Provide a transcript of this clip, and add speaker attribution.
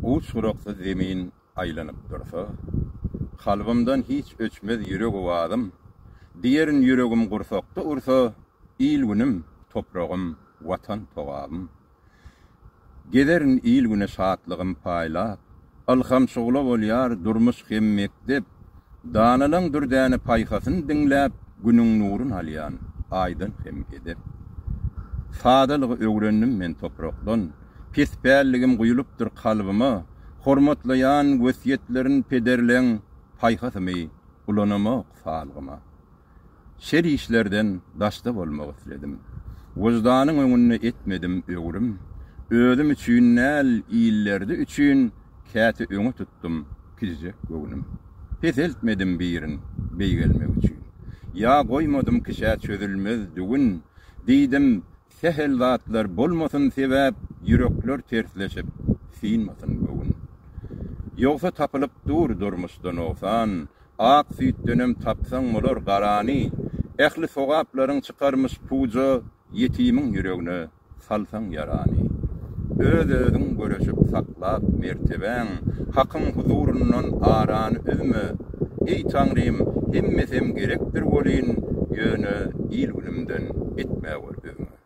Speaker 1: Uç-gyraksyz zemin aýlanyp dursa, Kalbymdan hiç öçmez ýürek owazym, Diýerin ýüregim gursakda ursa, Il-günüm, topragym, Watan togabym. Gezerin il-güne şatlygym paýlap, Ylham-şugla bolýar durmuş hem mekdep. Danalaň dürdäne paýhasyn diňläp, Günüň nurun alýan Aýdan hem edep. Sadalygy öwrendim men toprakdan, Pespälligim guýulypdyr kalbyma, Hormatlaýan wesýetlerin pederleň, Paýhasymy ulanamok salgyma. Şer işlerden daşda bolmak isledim. Wyždanyň öňünde etmedim öwrüm. Özüm üçin däl, illerdi üçin Käte öňe tutdum kiçijek göwnüm. Peseltmedim birin beýgelmek üçin. Ýa goýmadym kişä çözülmez düwün. Diýdim, sähel zatlar bolmasyn sebäp, Ýürekler tersleşip, synmasyn göwün. Ýogsa tapylyp dur durmuşda nogsan, Ak süýtdenem tapsaň bolar garany, Ähli sogaplaryň çykarmyş puja, Ýetimiň ýüregne salsaň ýarany. Öz-özüň göreşip saklap mertebäň, Hakyň huzuryndan arany üzme. Eý Taňrym, hemmesem gerekdir welin, Ýöne il-günümden etmäwer üzňe.